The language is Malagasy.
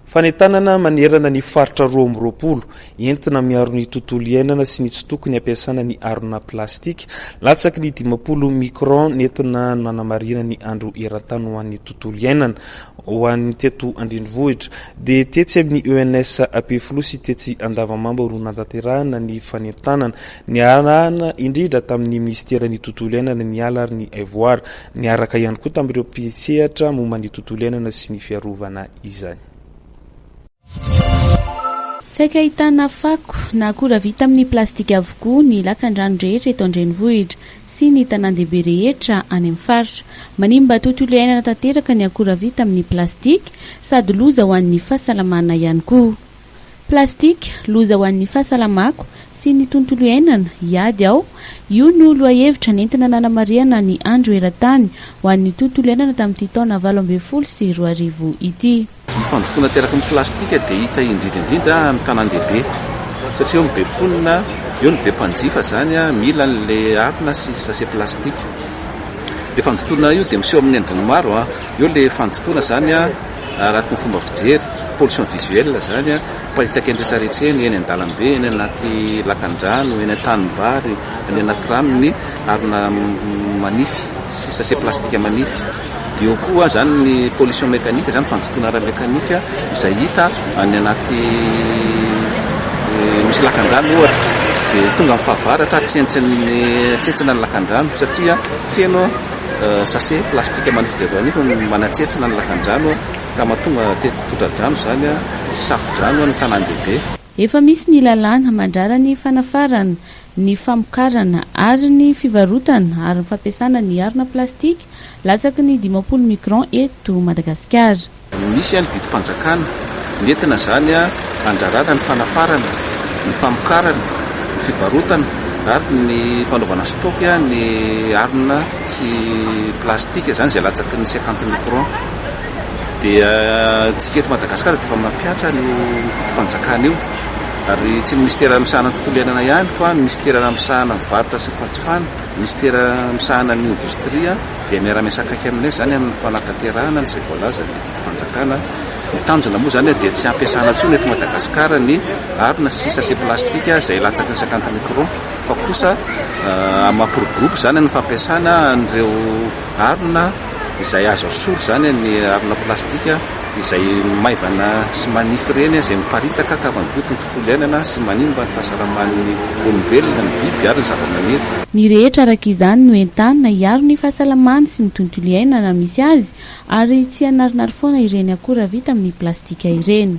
Fanentanana manerana ny faritra 22, entina miaro ny tontolo iainana sy ny tsy tokony hampiasana ny harona plastika latsaky ny 50 micron nentina nanamarihana ny andro eran-tany ho an'ny tontolo iainana ho an'ny teto an-drenivohitra dia tetsy amin'ny ENS Ampefiloha sy tetsy Andavamamba no nanatanterahana ny fanentanana niarahana indrindra tamin'ny minisiteran'ny tontolo iainana ny ala ary ny haivoara niaraka ihany koa tamin'ireo mpisehatra momba ny tontolo iainana sy ny fiarovana izany. Saika ahitana fako na akora vita amin'ny plastika avokoa ny lakandrano rehetra eto an-drenivohitra sy ny tanàn-dehibe rehetra any amin'ny faritra. Manimba tontolo iainana tanteraka ny akora vita amin'ny plastika sady loza ho an'ny fahasalamana ihany koa. Plastika, loza ho an'ny fahasalamako sy ny tontolo iainana, hiady aho. Io no lohahevitra nentina nanamarihana ny andro eran-tany ho an'ny tontolo iainana tamin'ity taona 2018 ity. Ny fandotoana ateraky ny plastika dia hita indrindra indrindra amin'ny tanàn-dehibe satria eo no be mponina, eo no be mpanjifa izany, mila an'ilay harona sy sachet plastika. Ilay fandotoana io dia miseho amin'ny endriny maro, eo ilay fandotoana izany araka ny fomba fijery, pollution visuelle izany, miparitaka eny rehetra rehetra eny, eny an-dalambe, eny anaty lakan-drano, eny an-tanimbary, any anaty rano ny harona manify sy sachet plastika manify. Dia eo koa izany ny pollution mécanique, izany fandotoana ara-mekanika izay hita any anaty misy lakan-drano ohatra, dia tonga amin'ny fahavaratra tsentsin'ny tsentsina ny lakan-drano satria feno sachet plastique manify dia manify manatsentsina ny lakan-drano ka mahatonga tondra-drano izany sy safo-drano ny tanàn-dehibe. Efa misy ny lalàna mandrara ny fanafarana, ny famokarana ary ny fivarotana ary ny fampiasana ny harona plastika latsaky ny 50 micron eto Madagasikara. Misy ny didim-panjakana nentina izany handrarana ny fanafarana, ny famokarana, ny fivarotana ary ny fanaovana stock ny harona sy plastika izany izay latsaky ny 50 micron. Dia antsika eto Madagasikara dia efa mampihatra an'io didim-panjakana io ary tsy ny minisitera misahana ny tontolo iainana ihany fa ny minisitera misahana ny varotra sy ny fanjifana, ny minisitera misahana ny indostria dia miara-miasa akaiky aminay izany amin'ny fanatanterahana an'izay voalazan'ny didim-panjakana. Ny tanjona moa izany dia tsy hampiasana intsony eto Madagasikara ny harona sy sachet plastique izay latsaky ny 50 micron fa kosa mampiroborobo izany ny fampiasana an'ireo harona izay azo asolo izany ny harona plastika izay maivana sy manify ireny izay miparitaka ka mandoto ny tontolo iainana sy manimba ny fahasalaman'ny olombelona, ny biby ary ny zavamaniry. Ny rehetra araka izany no entanina hiaro ny fahasalamany sy ny tontolo iainana misy azy ary tsy hanarinary foana ireny akora vita amin'ny plastika ireny.